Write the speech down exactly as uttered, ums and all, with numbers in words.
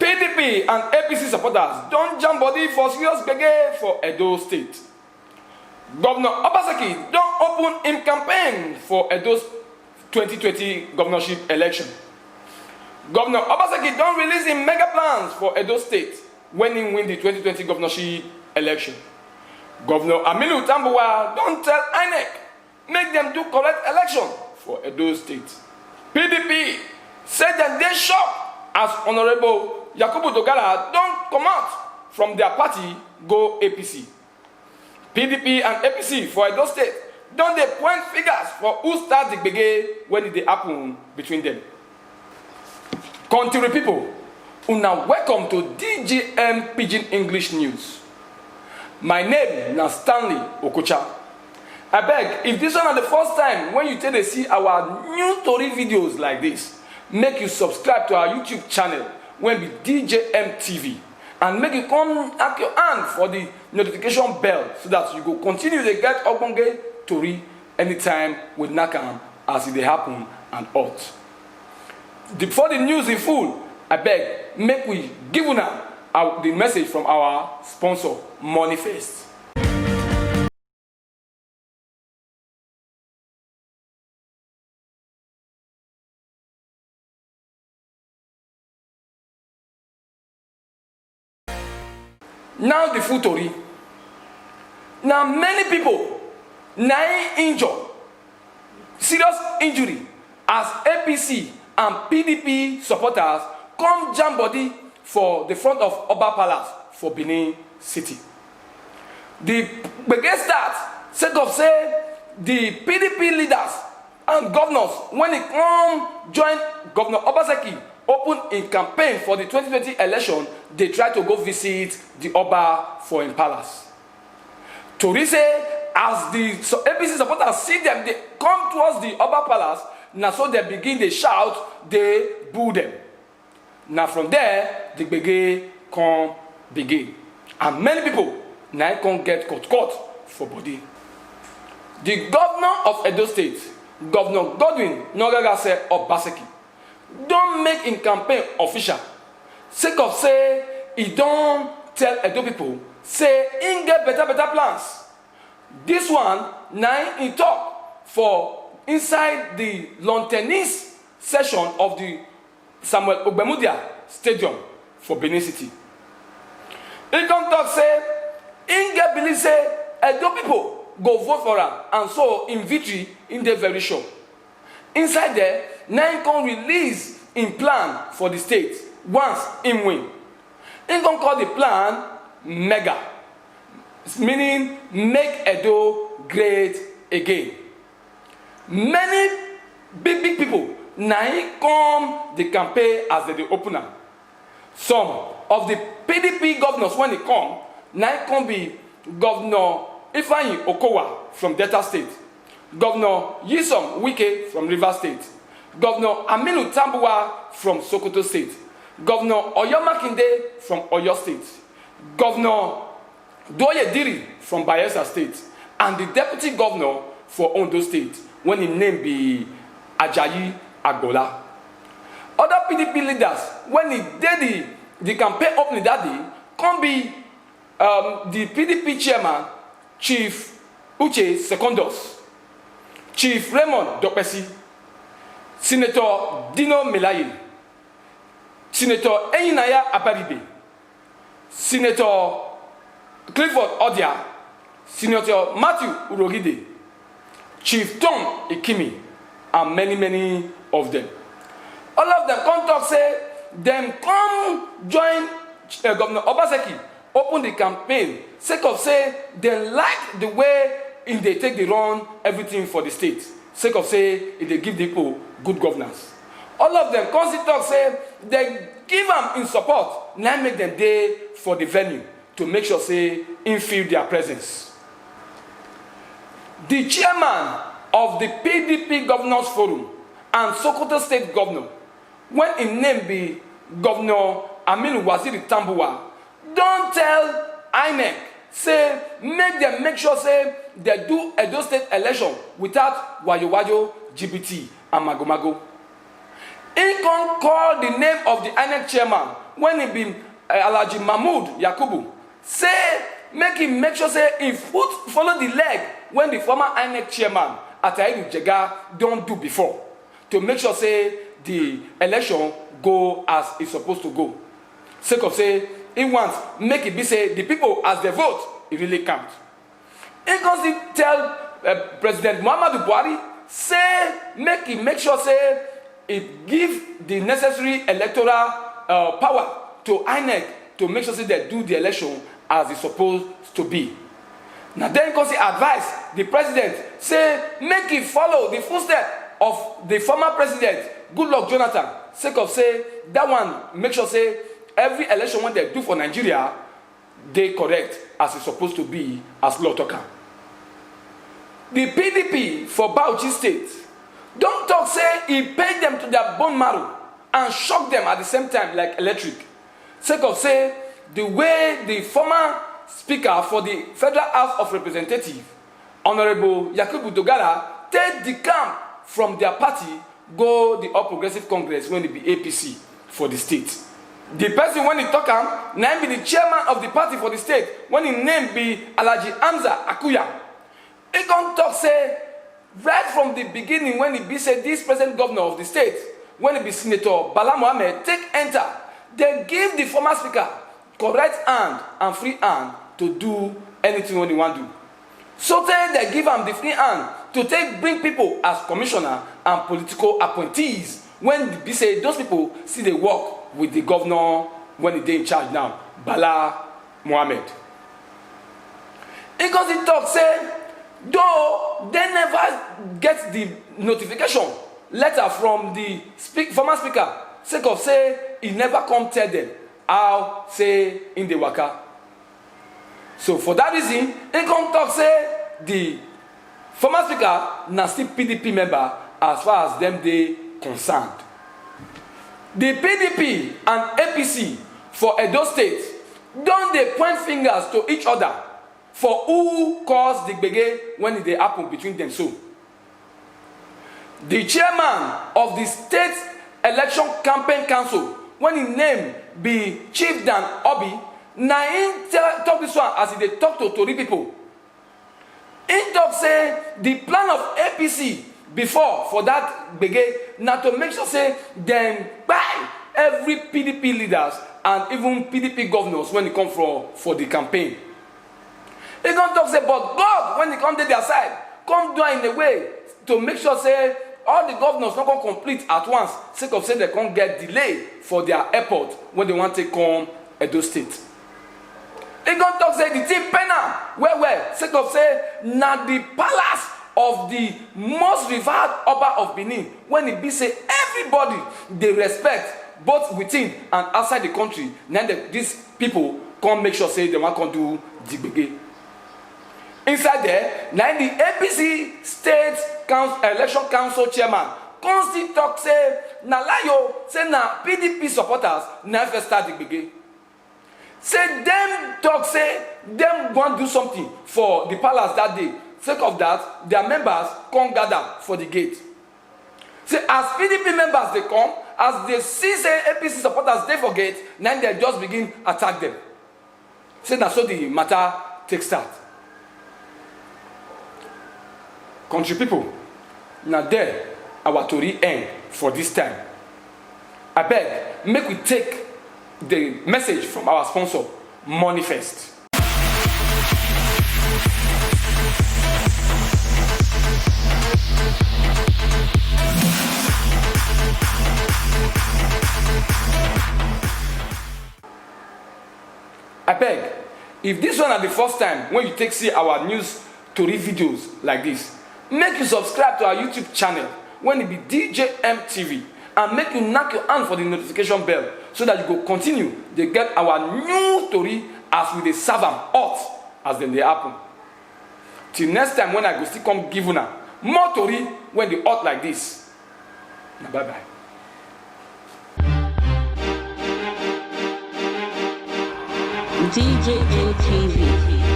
P D P and A P C supporters don jam body for serious gbege for Edo State. Governor Obaseki don open im campaign for Edo twenty twenty governorship election. Governor Obaseki don release im mega plans for Edo State when im win the twenty twenty governorship election. Governor Aminu Tambuwa don tell INEC make dem do correct election for Edo State. P D P say dem dey shocked as Honourable Yakubu Dogara don comot from their party go A P C. P D P and A P C for Edo State don dey point fingers for who start the gbege when e dey happen between them. Country people, una welcome to D J M Pidgin English News. My name na Stanley Okocha. Abeg, if this one na the first time when you take dey see our new tori videos like this, make you subscribe to our YouTube channel wey be D J M T V, and make you come knack your hand for the notification bell so that you go continue dey get ogbonge tori anytime we knack am as e dey happen and hot. Before the news in full, abeg make we give una our, the message from our sponsor, Money First. Now the full tori. Na many people na im injure, serious injury, as A P C and P D P supporters come jam body for the front of Oba Palace for Benin City. The gbege start sake of say the P D P leaders and governors, when e come join Governor Obaseki open im campaign for the twenty twenty election, dey try to go visit the Oba for im palace. Tori say as the su- A P C supporters see dem dey come towards the Oba palace, na so dem begin dey shout, dey boo dem. Na from there the gbege come begin, and many people na im come get cut cut for body. The governor of Edo State, Governor Godwin Nogagase Obaseki, don make im campaign official sake of say e don tell Edo people say im get better better plans. This one na im e talk for inside the lawn tennis session of the Samuel Ogbamudia Stadium for Benin City. He come talk say im get belief say Edo people go vote for am, and so im victory im dey very sure. Inside there, na im come release im plan for the state once im win. Im come call the plan mega, meaning make Edo great again. Many big big people na im come the campaign as dem dey open am. Some of the P D P governors when e come, na im come be Governor Ifeanyi Okowa from Delta State, Governor Nyesom Wike from Rivers State, Governor Aminu Tambuwa from Sokoto State, Governor Oyo Makinde from Oyo State, Governor Doye Diri from Bayelsa State, and the deputy governor for Ondo State, when im name be Ajayi Agbola. Other P D P leaders, when e dey the, the campaign opening that day, come be um, the P D P chairman, Chief Uche Secondus, Chief Raymond Dokpesi, Senator Dino Melaye, Senator Enyinnaya Abaribe, Senator Clifford Odia, Senator Matthew Urhoghide, Chief Tom Ikimi, and many many of them. All of them come talk say dem come join uh, Governor Obaseki open the campaign sake of say dem like the way im dey take dey run everything for the state, sake of say e dey give the people good governance. All of them come still talk say dem give am im support, na im make dem dey for the venue to make sure say im feel their presence. The chairman of the P D P Governors Forum and Sokoto State Governor, when im name be Governor Aminu Waziri Tambuwa, don tell INEC say make dem make sure say dem do Edo State election without wayo wayo, G B T and mago mago. Im come call the name of the INEC chairman when he been uh, Alhaji Mahmood Yakubu, say make him make sure say he foot follow the leg when the former INEC chairman Ataidu Jega don do before to make sure say the election go as e suppose to go. Sake of say he want make e be say the people as they vote, e really count. He come still tell uh, President Muhammadu Buhari say make e make sure say e give the necessary electoral uh, power to INEC to make sure say they do the election as e suppose to be. Na then come still advise the president say make e follow the footstep of the former president Goodluck Jonathan, sake of say that one make sure say every election wey they do for Nigeria dey correct as e suppose to be as law talk am. The PDP for Bauchi State don talk say e pain them to their bone marrow and shock them at the same time like electric, sake of say the way the former speaker for the Federal House of Representatives, Honorable Yakubu Dogara, take decamp from their party go the All Progressive Congress, when it be APC for the state. The person when he talk am, na him be the chairman of the party for the state, when his name be Alhaji Hamza Akuya. He come talk say right from the beginning, when he be say this present governor of the state, when he be Senator Bala Mohammed take enter, they give the former speaker correct hand and free hand to do anything when he want do. So tey they give am the free hand to take bring people as commissioner and political appointees, when be say those people still dey work with the governor when he dey in charge now, Bala Mohammed. He come still talk say though they never get the notification letter from the speak, former speaker, sake of say he never come tell them how say in the waka. So for that reason, he come talk say the former speaker na still PDP member as far as them dey concerned. The PDP and APC for Edo State don dey point fingers to each other for who cause the gbege when e dey happen between them. So the chairman of the state election campaign council, when his name be Chief Dan Obi, na him tell, talk this one as he dey talk to tori people. He talk say the plan of APC before for that gbege na to make sure say dem kpai every PDP leaders and even PDP governors when e come for for the campaign. He come talk say but God when he come dey their side, come do am in a way to make sure say all the governors no come complete at once, sake of say they come get delay for their airport when they want take come Edo State. He come talk say the thing pain am well well, sake of say na the palace of the most revered Oba of Benin, when e be say everybody dey respect both within and outside the country, na the, these people come make sure say they wan come do the gbege. Inside there, na the APC state council, election council chairman come still talk say na lie o, say na PDP supporters na first start the gbege. Say dem talk say dem wan do something for the palace that day, sake of that their members come gather for the gate. Say as PDP members dey come, as they see say APC supporters dey for gate, na dem just begin attack them. Say na so the matter take start. Country people, na there our tori end for this time. Abeg, make we take the message from our sponsor, Money First. Abeg, if this one na the first time when you take see our news tori videos like this, make you subscribe to our YouTube channel when it be D J M T V, and make you knock your hand for the notification bell so that you go continue dey get our new tori as we dey serve am hot as dem dey happen. Till next time when I go still come give una more tori when dey hot like this. Na bye bye. D J M T V.